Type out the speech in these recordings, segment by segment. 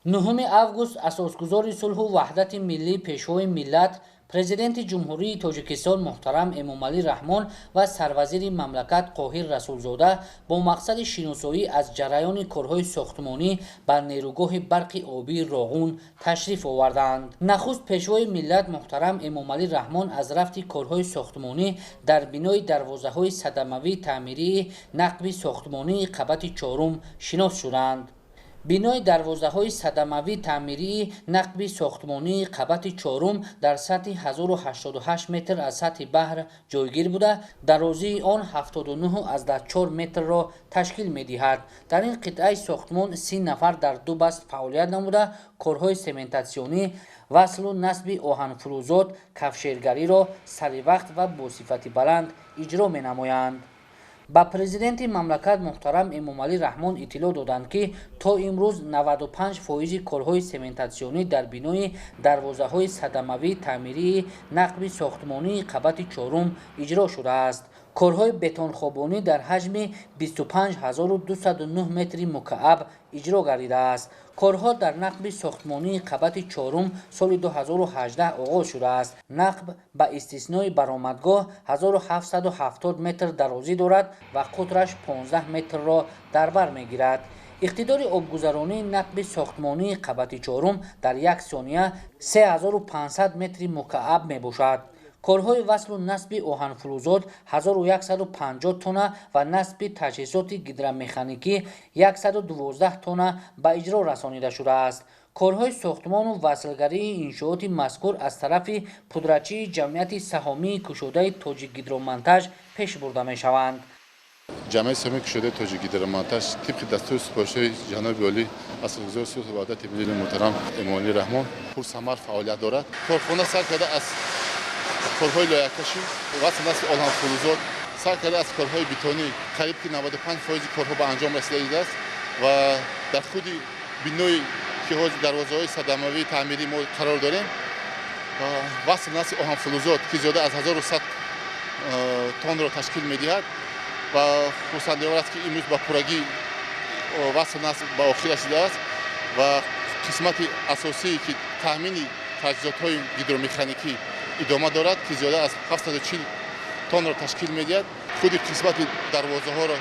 9 август асосгузори сулҳу ваҳдати миллӣ, Пешвои миллат, Президенти Ҷумҳурии Тоҷикистон муҳтарам Эмомалӣ Раҳмон ва сарвазири мамлакат Қоҳир Расулзода бо мақсади шиносоӣ аз ҷараёни корҳои сохтмонӣ ба нерӯгоҳи барқи обии Роғун ташриф оварданд. Нахуст Пешвои миллат муҳтарам Эмомалӣ Раҳмон аз рафти корҳои сохтмонӣ дар бинои дарвозаҳои садамавии таъмирии нақби сохтмонии қабати чорум шинос шуданд. Бинои дарвозаҳои садамавии таъмирии нақби сохтмонии қабати чорум дар сатҳи 1088 метр аз сатҳи баҳр ҷойгир буда, дарозии он 79,4 метрро ташкил медиҳад. Дар ин қитъаи сохтмон 30 нафар дар ду баст фаъолият намуда, корҳои сементатсионӣ, васлу насби оҳанфурӯзот, кафшергариро саривақт ва бо сифати баланд иҷро менамоянд. Ба президенти мамлакат муҳтарам Эмомалӣ Раҳмон иттилоъ доданд, ки то имрӯз 95 фоизи корҳои сементатсионӣ дар бинои дарвозаҳои садамавии таъмирии нақби сохтмонии қабати чорум иҷро шудааст. Корҳои бетонхобонӣ дар ҳаҷми 25 209 метри мукааб иҷро гардидааст. Корҳо дар нақби сохтмонии қабати чорум соли 2018 оғоз шудааст. Нақб ба истиснои баромадгоҳ 1770 метр дарозӣ дорад ва қутраш 15 метрро дар бар мегирад. Иқтидори обгузаронии нақби сохтмонии қабати чорум дар як сония 3500 метри мукааб мебошад. Корҳои васлу насби оҳанфурӯзот 1150 тонна ва насби таҷҳизоти гидромеханикӣ 112 тонна ба иҷро расонида шудааст. Корҳои сохтмону васлгарии иншооти мазкур аз тарафи пудратчии Ҷамъияти саҳомии кушодаи «Тоҷикгидромонтаж» пеш бурда мешаванд. Ҷамъияти саҳомии кушодаи «Тоҷикгидромонтаж» тибқи дастури супоришҳои ҷаноби олӣ, асосгузори сулҳу ваҳдати миллии муҳтарам Эмомалӣ Раҳмон, пурсамар фаъолият дорад. Корхона сар карда аз корҳои лоякашӣ, васл насби оҳанфурӯзот, сар карда аз корҳои бетонӣ, қариб ки 95 фоизи корҳо ба анҷом расидааст ва дар худи бинои, ки ҳозир дарвозаҳои садамавии таъмирӣ мо қарор дорем, васл насби оҳанфулӯзот, ки зиёда аз 1100 тоннро ташкил медиҳад, ва хурсандиовар аст, ки имрӯз ба пуррагӣ васл насб ба охир расидааст ва қисмати асосие, ки таъмини таҷҳизотҳои гидромеханикӣ, идома дорад, ки зиёда аз 740 тоннро ташкил медиҳад. Худи қисмати дарвозаҳоро,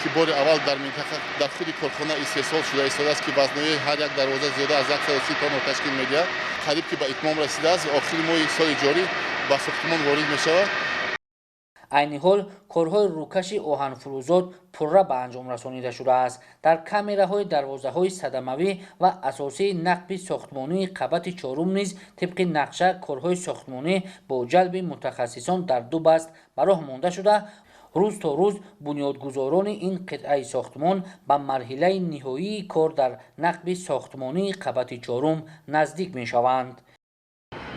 ки бори аввал дар минтақа дар худи корхона истеҳсол шуда истодааст, ки вазноии ҳар як дарвоза зиёда аз 130 тоннро ташкил медиҳад, қариб ки ба итмом расидааст ва охири моҳи соли ҷорӣ ба сохтмон ворид мешавад. Айни ҳол корҳои рӯкаши оҳанфурӯзот пурра ба анҷом расонида шудааст. Дар камераҳои дарвозаҳои садамавӣ ва асосии нақби сохтмонии қабати чорум низ тибқи нақша корҳои сохтмонӣ бо ҷалби мутахассисон дар ду баст ба роҳ монда шуда, рӯз то рӯз бунёдгузорони ин қитъаи сохтмон ба марҳилаи ниҳоии кор дар нақби сохтмонии қабати чорум наздик мешаванд.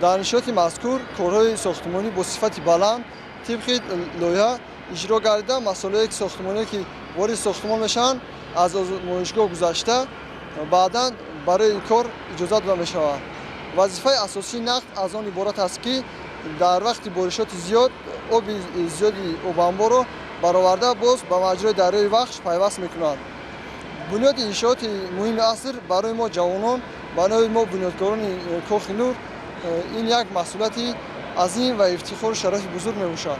Дар иншооти мазкур корҳои сохтмонӣ бо сифати баланд тибқи лоиҳа иҷро гардида, масолеҳи сохтмоние, ки вориди сохтмон мешаванд, аз озмоишгоҳ гузашта, баъдан барои ин кор иҷозат дода мешавад. Вазифаи асосии нақб аз он иборат аст, ки дар вақти боришоти зиёд оби зиёди обанборро бароварда, боз ба маҷрои дарёи Вахш пайваст мекунад. Бунёди иншооти муҳими аср барои мо ҷавонон, барои мо бунёдкорони Кохи Нур, ин як масъулияти азим ва ифтихору шарафи бузург мебошад.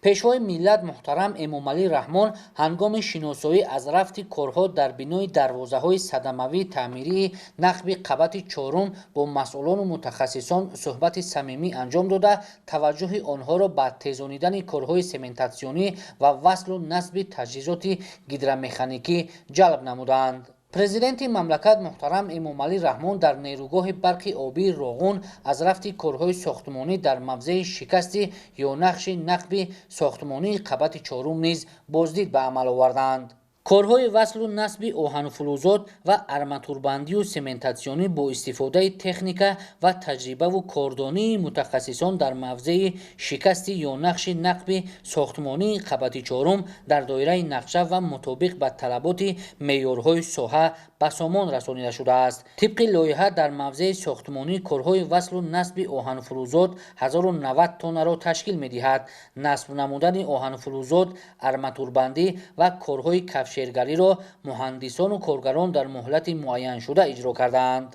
Пешвои миллат муҳтарам Эмомалӣ Раҳмон ҳангоми шиносоӣ аз рафти корҳо дар бинои дарвозаҳои садамавии таъмирии нақби қабати чорум бо масъулону мутахассисон суҳбати самимӣ анҷом дода, таваҷҷӯҳи онҳоро ба тезонидани корҳои сементатсионӣ ва васлу насби таҷҳизоти гидромеханикӣ ҷалб намуданд. Президенти мамлакат муҳтарам Эмомалӣ Раҳмон дар нерӯгоҳи барқи обии Роғун аз рафти корҳои сохтмонӣ дар мавзеи шикасти ё нақши нақби сохтмонии қабати чорум низ боздид ба амал оварданд. Корҳои васлу насби оҳанфулӯзот ва арматурбандию сементатсионӣ бо истифодаи техника ва таҷрибаву кордонии мутахассисон дар мавзеи шикасти ё нақши нақби сохтмонии қабати чорум дар доираи нақша ва мутобиқ ба талаботи меъёрҳои соҳа ба ба сомон расонида шудааст. Тибқи лоиҳа, дар мавзеи сохтмонӣ корҳои васлу насби оҳанфурӯзот 1090 тоннаро ташкил медиҳад. Насб намудани оҳанфурӯзот, арматурбандӣ ва корҳои кафшергариро муҳандисону коргарон дар муҳлати муайяншуда иҷро кардаанд.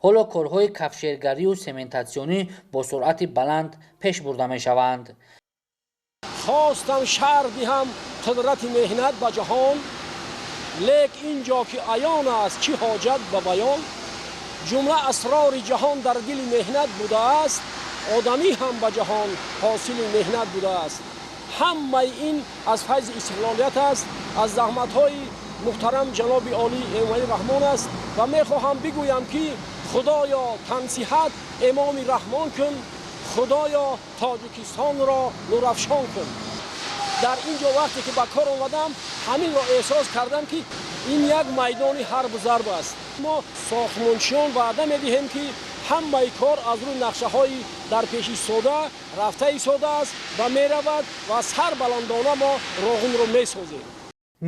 Ҳоло корҳои кафшергарию сементатсионӣ бо суръати баланд пеш бурда мешаванд. Хостам шарҳ диҳам қудрати меҳнат ба ҷаҳон, лек ин ҷо ки аён аст, чӣ ҳоҷат ба баён? Ҷумла асрори ҷаҳон дар дили меҳнат будааст, одамӣ ҳам ба ҷаҳон ҳосили меҳнат будааст. Ҳамаи ин аз файзи истиқлолият аст, аз заҳматҳои муҳтарам ҷаноби олӣ Эмомалӣ Раҳмон аст. Ва мехоҳам бигӯям, ки Худоё, тансиҳат Эмоми Раҳмон кун, Худоё, Тоҷикистонро нурафшон кун. Дар ин ҷо вақте ки ба кор омадам, ҳаминро эҳсос кардам, ки ин як майдони ҳарбу зарб аст. Мо сохтмончиён ваъда медиҳем, ки ҳамаи кор аз рӯи нақшаҳои дар пеш истода рафта истодааст ва меравад ва сарбаландона мо Роғунро месозем.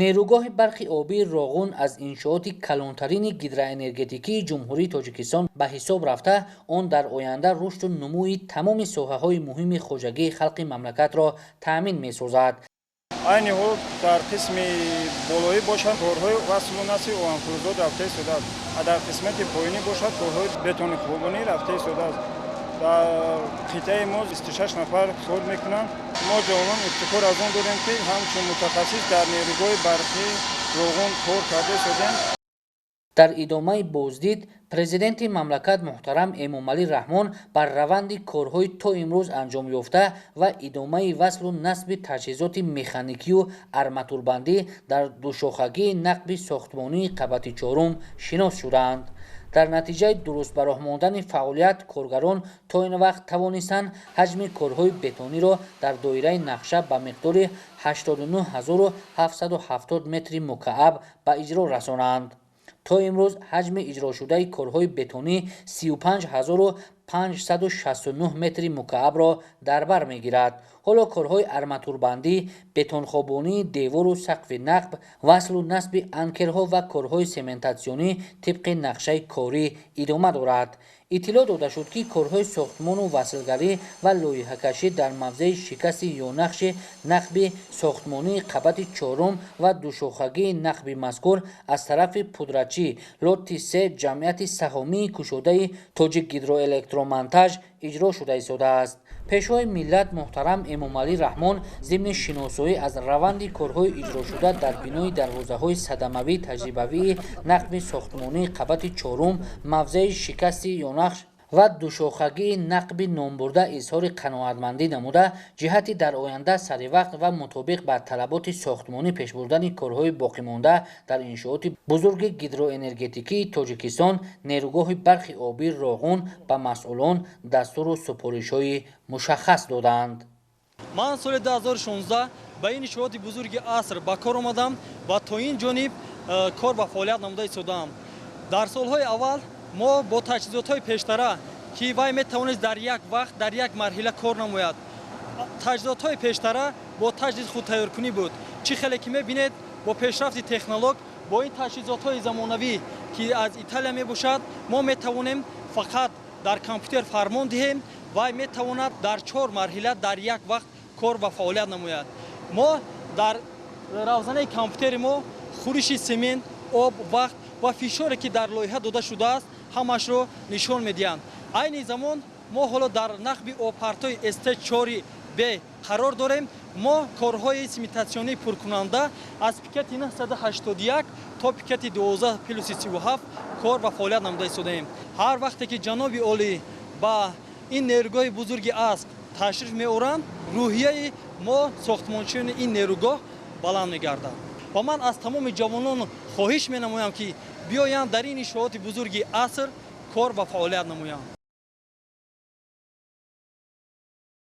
Нерӯгоҳи барқи обии Роғун аз иншооти калонтарини гидроэнергетикии Ҷумҳурии Тоҷикистон ба ҳисоб рафта, он дар оянда рушду нумӯи тамоми соҳаҳои муҳими хоҷагии халқи мамлакатро таъмин месозад. Айни ҳол дар қисми болоӣ бошад, корҳои васлу насби оҳанфурӯзот рафта истодааст, а дар қисмати поёнӣ бошад, корҳои бетонихобонӣ рафта истодааст. Дар қитъаи мо 26 нафар кор мекунанд. Мо ҷавонон ифтихор аз он дорем, ки ҳамчун мутахассис дар нерӯгоҳи барқии Роғун кор карда истодем. Дар идомаи боздид Президенти мамлакат муҳтарам Эмомалӣ Раҳмон бар раванди корҳои то имрӯз анҷом ёфта ва идомаи васлу насби таҷҳизоти механикию арматурбандӣ дар душохагии нақби сохтмонии қабати чорум шинос шуданд. Дар натиҷаи дуруст ба роҳ мондани фаъолият, коргарон то ин вақт тавонистанд ҳаҷми корҳои бетониро дар доираи нақша ба миқдори 89 770 метри мукааб ба иҷро расонанд. То имрӯз ҳаҷми иҷрошудаи корҳои бетонӣ 35 569 метри мукаабро дар бар мегирад. Ҳоло корҳои арматурбандӣ, бетонхобонии девору сақфи нақб, васлу насби анкерҳо ва корҳои сементатсионӣ тибқи нақшаи корӣ идома дорад. Иттилоъ дода шуд, ки корҳои сохтмону васлгарӣ ва лоиҳакашӣ дар мавзеи шикасти ёнахши нақби сохтмонии қабати чорум ва душохагии нақби мазкур аз тарафи пудратчӣ лоти се Ҷамъияти саҳомии кушодаи Тоҷикгидроэлектромонтаж иҷро шуда истодааст. Пешвои миллат муҳтарам Эмомалӣ Раҳмон зимни шиносоӣ аз раванди корҳои иҷрошуда дар бинои дарвозаҳои садамавии таҷрибавии нақби сохтмонии қабати чорум, мавзеи шикасти ёнахш ва душохагии нақби номбурда изҳори қаноатмандӣ намуда, ҷиҳати дар оянда саривақт ва мутобиқ ба талаботи сохтмонӣ пешбурдани корҳои боқимонда дар иншооти бузурги гидроэнергетикии Тоҷикистон, нерӯгоҳи барқи обии Роғун, ба масъулон дастуру супоришҳои мушаххас доданд. Ман соли 2016 ба ин иншооти бузурги аср ба кор омадам ва то ин ҷониб кор ва фаъолият намуда истодаам. Дар солҳои аввал мо бо таҷҳизотҳои пештара, ки вай метавонист дар як вақт дар як марҳила кор намояд, таҷҳизотҳои пештара бо таҷҳиз худтайёркунӣ буд. Чӣ хеле ки мебинед, бо пешрафти технолог, бо ин таҷҳизотҳои замонавӣ, ки аз Италия мебошад, мо метавонем фақат дар компютер фармон диҳем, вай метавонад дар чор марҳила дар як вақт кор ва фаъолият намояд. Мо дар равзанаи компютери мо хӯриши семент, об, вақт ва фишоре, ки дар лоиҳа дода шудааст, ҳамашро нишон медиҳанд. Айни замон мо ҳоло дар нақби обпартои СТ 4 Б қарор дорем. Мо корҳои сементатсионии пуркунанда аз пикети 981 то пикети 12 плюси 37 кор ва фаъолият намуда истодаем. Ҳар вақте ки ҷаноби олӣ ба ин нерӯгоҳи бузурги аср ташриф меоранд, рӯҳияи мо, сохтмончиёни ин нерӯгоҳ, баланд мегардад. Ва ман аз тамоми ҷавонон хоҳиш менамоям, ки биёянд, дар ин иншооти бузурги аср кор ва фаъолият намоянд.